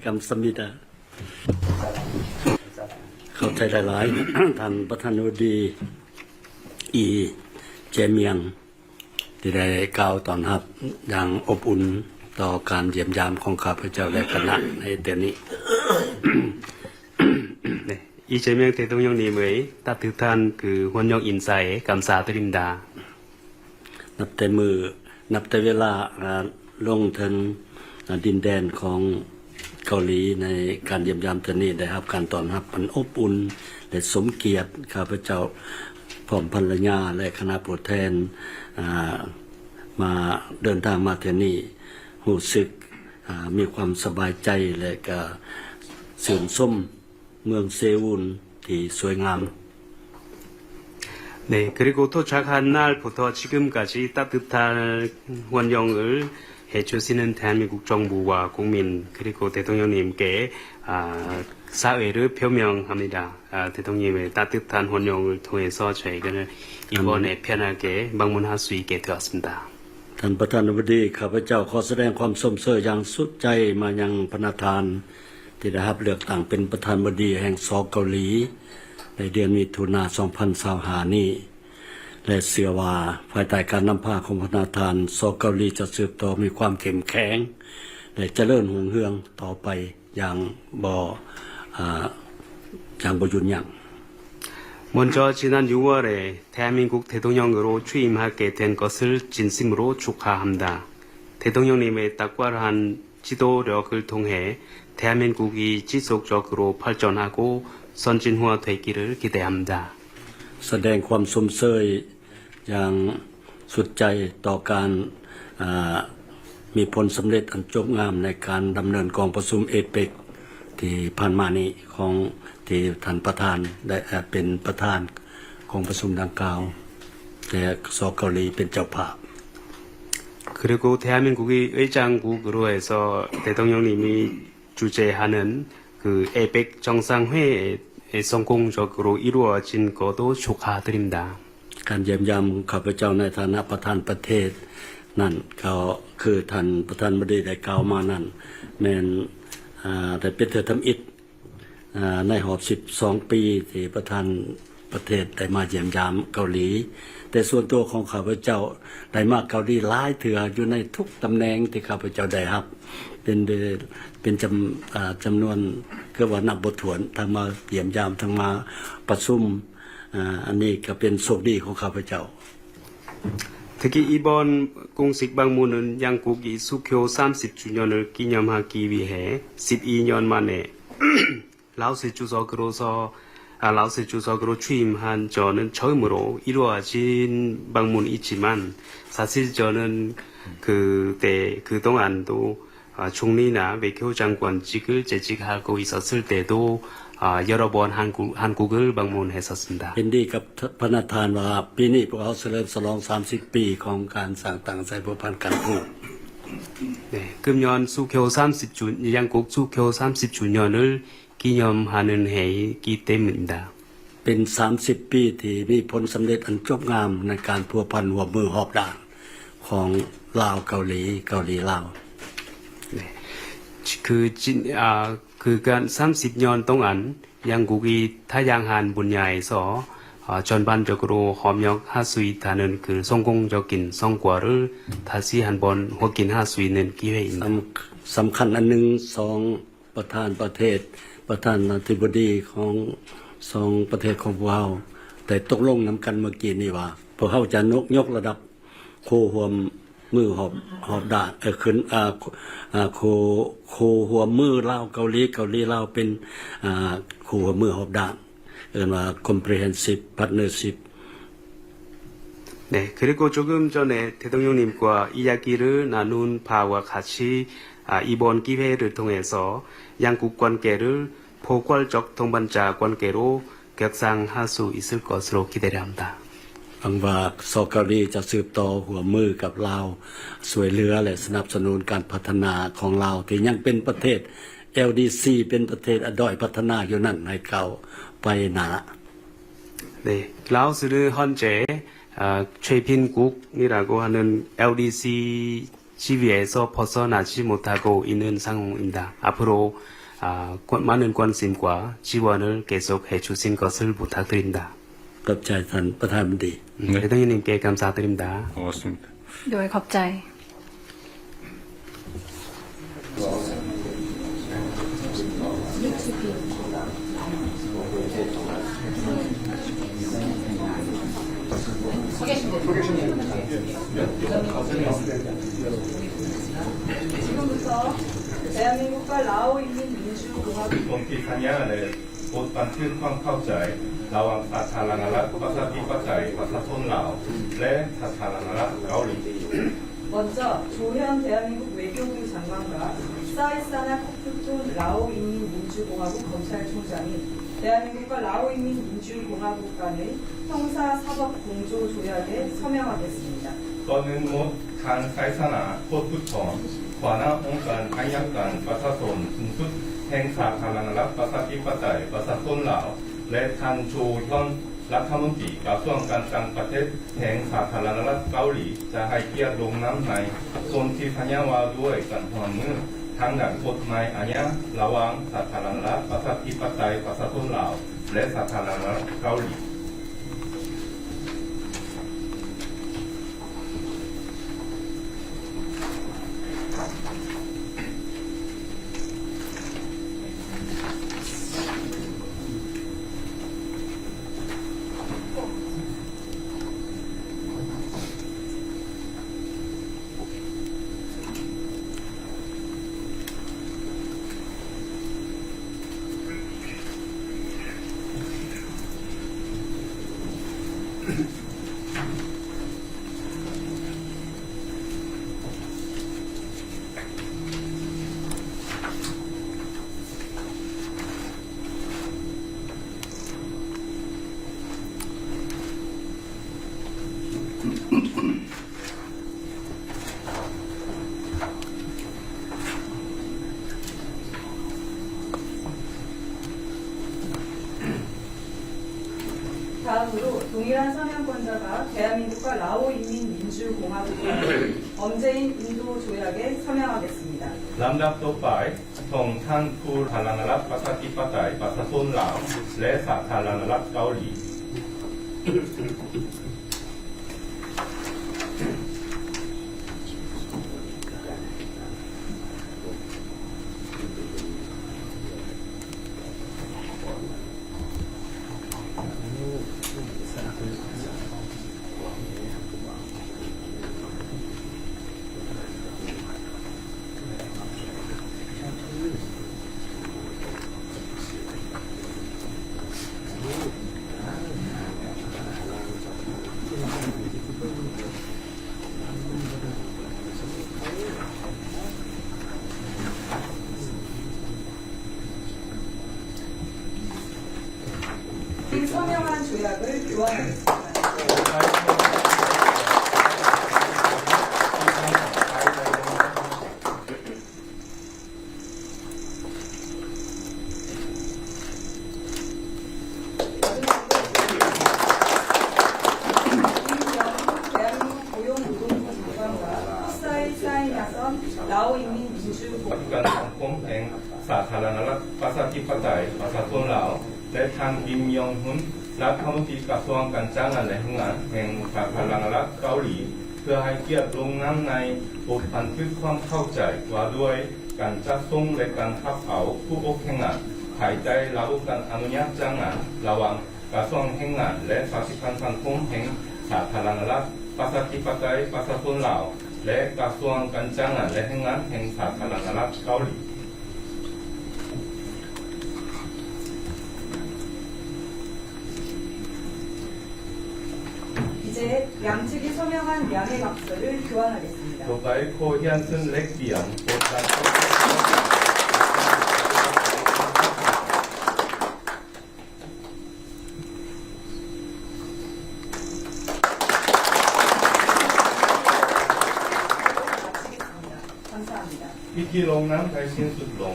ກຳສະມິດາ ເຂົ້າໃຈຫຼາຍໆ ທ່ານປະທານາທິບໍດີ ອີ ເຈມຽງ ທີ່ໄດ້ກ່າວຕ້ອນຮັບຢ່າງອົບອຸ່ນຕໍ່ການຢ້ຽມຢາມຂອງຂ້າພະເຈົ້າ ແລະ ຄະນະໃນເທື່ອນີ້. ອີ ເຈມຽງ ເທຕົງຍົງນີເມີຍ ຕາດຕຶກທ່ານ ຄື ຮວນຍົງອິນໄຊ ກຳສາຕະລິນດາ. ນັບແຕ່ມື້ ນັບແຕ່ເວລາ ອາ ລົງເຖິງ ອາ ດິນແດນຂອງເກົາຫຼີ ໃນການຢ້ຽມຢາມເທື່ອນີ້ ໄດ້ຮັບການຕ້ອນຮັບອັນອົບອຸ່ນ ແລະ ສົມກຽດ. ຂ້າພະເຈົ້າພ້ອມພັນລະຍາ ແລະ ຄະນະຜູ້ແທນ ອາ ມາ ເດີນທາງມາເທື່ອນີ້ ຮູ້ສຶກ ອາ ມີຄວາມສະບາຍໃຈ ແລະ ກະຊື່ນຊົມ ເມືອງເຊອູນທີ່ສວຍງາມ. 네, 그리고 도착한 날부터 지금까지 따뜻한 환영을 해주시는 대한민국 정부와 국민, 그리고 대통령님께, 아, 사의를 표명합니다. 아, 대통령님의 따뜻한 환영을 통해서 저희는 이번에 편하게 방문할 수 있게 되었습니다. ທ່ານປະທານາທິບໍດີ ຂ້າພະເຈົ້າຂໍສະແດງຄວາມຊົມເຊີຍຢ່າງສຸດໃຈມາຍັງພະນະທ່ານ ທີ່ໄດ້ຮັບເລືອກຕັ້ງເປັນປະທານາທິບໍດີແຫ່ງ ສ ເກົາຫຼີ ໃນເດືອນມິຖຸນາ ສອງພັນຊາວຫ້ານີ້ ແລະ ເຊື່ອວ່າພາຍໃຕ້ການນຳພາຂອງພະນະທ່ານ ສ ເກົາຫຼີຈະສືບຕໍ່ມີຄວາມເຂັ້ມແຂງ ແລະ ຈະເລີນຮຸ່ງເຮືອງຕໍ່ໄປຢ່າງບໍ່ ອາ ຢ່າງບໍ່ຢຸດຢັ້ງ. 먼저 지난 유월 대한민국 대통령으로 취임하게 된 것을 진심으로 축하합니다. 대통령님의 탁월한 지도력을 통해 대한민국이 지속적으로 발전하고 선진화되기를 기대합니다. ສະແດງຄວາມຊົມເຊີຍຢ່າງສຸດໃຈຕໍ່ການ ອາ ມີຜົນສຳເລັດອັນຈົບງາມໃນການດຳເນີນກອງປະຊຸມເອເປັກ ທີ່ຜ່ານມານີ້ ຂອງທີ່ທ່ານປະທານໄດ້ ເປັນປະທານກອງປະຊຸມດັ່ງກ່າວ ແລະ ສ ເກົາຫຼີເປັນເຈົ້າພາບ. 그리고 대한민국이 의장국으로 해서 대통령님이 주재하는 그 에이ܦ 정상회의 성공적으로 이루어진 것도 축하드립니다. ການຢ້ຽມຢາມຂອງຂ້າພະເຈົ້າໃນຖານະປະທານປະເທດນັ້ນ ກໍຄືທ່ານປະທານາທິບໍດີໄດ້ກ່າວມານັ້ນ ແມ່ນ ອາ ໄດ້ເປັນເທື່ອທຳອິດ ອາ ໃນຮອບສິບສອງປີ ທີ່ປະທານປະເທດໄດ້ມາຢ້ຽມຢາມເກົາຫຼີ. ແຕ່ສ່ວນຕົວຂອງຂ້າພະເຈົ້າໄດ້ມາເກົາຫຼີຫຼາຍເທື່ອ ຢູ່ໃນທຸກຕຳແໜ່ງທີ່ຂ້າພະເຈົ້າໄດ້ຮັບ ເປັນ ເປັນຈຳ ອາ ຈຳນວນເກືອບວ່ານັບບໍ່ຖ້ວນ ທັງມາຢ້ຽມຢາມ ທັງມາປະຊຸມ. ອາ ອັນນີ້ກໍເປັນໂຊກດີຂອງຂ້າພະເຈົ້າ. 특히 이번 공식 방문은 양국이 수교 삼십 주년을 기념하기 위해 십이 년 만에 라오스 주석으로서, 아, 라오스 주석으로 취임한 저는 처음으로 이루어진 방문이지만 사실 저는 그때, 그동안도 아, 총리나 외교장관직을 재직하고 있었을 때도, 아, 여러 번 한국, 한국을 방문했었습니다. ເຫັນດີກັບພະນະທ່ານວ່າ ປີນີ້ພວກເຮົາສະເຫຼີມສະຫຼອງສາມສິບປີຂອງການສ້າງຕັ້ງສາຍພົວພັນການທູດ. 네, 금년 수교 삼십 주, 양국 수교 삼십 주년을 기념하는 해이기 때문입니다. ເປັນສາມສິບປີທີ່ມີຜົນສຳເລັດອັນຈົບງາມໃນການພົວພັນຮ່ວມມືຮອບດ້ານຂອງລາວເກົາຫຼີ, ເກົາຫຼີລາວ. 네. 그 진, 아, 그간 삼십 년 동안 양국이 다양한 분야에서, 아, 전반적으로 협력할 수 있다는 그 성공적인 성과를 다시 한번 확인할 수 있는 기회입니다. ສຳ, ສຳຄັນອັນໜຶ່ງ, ສອງ ປະທານປະເທດ, ປະທານາທິບໍດີຂອງສອງປະເທດຂອງພວກເຮົາໄດ້ຕົກລົງນຳກັນເມື່ອກີ້ນີ້ວ່າ ພວກເຮົາຈະຍົກ, ຍົກລະດັບຄູ່ຮ່ວມມືຮອບ, ຮອບດ້ານ, ເອີ, ຂຶ້ນ, ອາ, ອາ, ຄູ່, ຄູ່ຮ່ວມມືລາວເກົາຫຼີ, ເກົາຫຼີລາວເປັນ, ອາ, ຄູ່ຮ່ວມມືຮອບດ້ານ, ເອີ້ນວ່າ comprehensive partnership. 네, 그리고 조금 전에 대통령님과 이야기를 나눈 바와 같이, 아, 이번 기회를 통해서 양국 관계를 포괄적 동반자 관계로 격상할 수 있을 것으로 기대를 합니다. ຫວັງວ່າ ສ ເກົາຫຼີຈະສືບຕໍ່ຮ່ວມມືກັບລາວ, ຊ່ວຍເຫຼືອ ແລະ ສະໜັບສະໜູນການພັດທະນາຂອງລາວ ທີ່ຍັງເປັນປະເທດ ແອລດີຊີ ເປັນປະເທດ ອາ, ດ້ອຍພັດທະນາຢູ່ນັ້ນ ໃຫ້ກ້າວໄປໜ້າ. 네, 라오스는 현재, 아, 최빈국이라고 하는 엘 디 씨 지휘에서 벗어나지 못하고 있는 상황입니다. 앞으로 아, 권- 많은 관심과 지원을 계속 해주신 것을 부탁드립니다. ຂອບໃຈທ່ານປະທານມົນຕີ. 네. 대통령님께 감사드립니다. 고맙습니다. ໂດຍຂອບໃຈ. 지금부터 대한민국과 라오 인민민주공화국 ກົມທິດສັນຍາ ແລະ ບົດບັນທຶກຄວາມເຂົ້າໃຈລະຫວ່າງສາທາລະນະລັດປະຊາທິປະໄຕປະຊາຊົນລາວ ແລະ ສາທາລະນະລັດເກົາຫຼີ. 먼저 조현 대한민국 외교부 장관과 사이사나 코프ܬܘܢ 라오 인민민주공화국 검찰총장이 대한민국과 라오 인민민주공화국 간의 형사사법 공조 조약에 서명하겠습니다. ກ່ອນອື່ນໝົດ, ທ່ານ ໄຊຊະນະ ໂຄດພຸດທອນ ຫົວໜ້າອົງການໄອຍະການປະຊາຊົນສູງສຸດແຫ່ງສາທາລະນະລັດປະຊາທິປະໄຕປະຊາຊົນລາວ ແລະ ທ່ານ ໂຈ ຢອນ ລັດຖະມົນຕີກະຊວງການຕ່າງປະເທດແຫ່ງສາທາລະນະລັດເກົາຫຼີ ຈະໃຫ້ກຽດລົງນາມໃນສົນທິສັນຍາວ່າດ້ວຍການຮ່ວມມືທາງດ້ານກົດໝາຍອາຍາລະຫວ່າງສາທາລະນະລັດປະຊາທິປະໄຕປະຊາຊົນລາວ ແລະ ສາທາລະນະລັດເກົາຫຼີ. 다음으로 동일한 서명권자가 대한민국과 라오 인민민주공화국 간의 범죄인 인도 조약에 서명하겠습니다. ລຳດັບຕໍ່ໄປ, ສອງທ່ານ ສາທາລະນະລັດປະຊາທິປະໄຕປະຊາຊົນລາວ ແລະ ສາທາລະນະລັດເກົາຫຼີ. 서명한 조약을 교환하겠습니다. 대한민국 고용노동부 장관과 풋사이 사인야선 라오 인민민주공화국 ປະຕິບັດການສັງຄົມແຫ່ງສາທາລະນະລັດປະຊາທິປະໄຕປະຊາຊົນລາວ ແລະ ທ່ານ ກິມ ຢອງຮຸນ ລັດຖະມົນຕີກະຊວງການຈ້າງງານ ແລະ ແຮງງານແຫ່ງສາທາລະນະລັດເກົາຫຼີ ເພື່ອໃຫ້ກຽດລົງນາມໃນບົດບັນທຶກຄວາມເຂົ້າໃຈວ່າດ້ວຍການຈັດສົ່ງ ແລະ ການຮັບເອົາຜູ້ອົບແຮງງານ ພາຍໃຕ້ລະບົບການອະນຸຍາດຈ້າງງານ ລະຫວ່າງກະຊວງແຮງງານ ແລະ ຊາດສະກັນສັງຄົມແຫ່ງສາທາລະນະລັດປະຊາທິປະໄຕປະຊາຊົນລາວ ແລະ ກະຊວງການຈ້າງງານ ແລະ ແຮງງານແຫ່ງສາທາລະນະລັດເກົາຫຼີ. 이제 양측이 서명한 양해 각서를 교환하겠습니다. ຕໍ່ໄປ ຂໍຮຽນເຊີນແລກປ່ຽນບົດບັນທຶກ 감사합니다. ພິທີລົງນາມໄດ້ສິ້ນສຸດລົງ.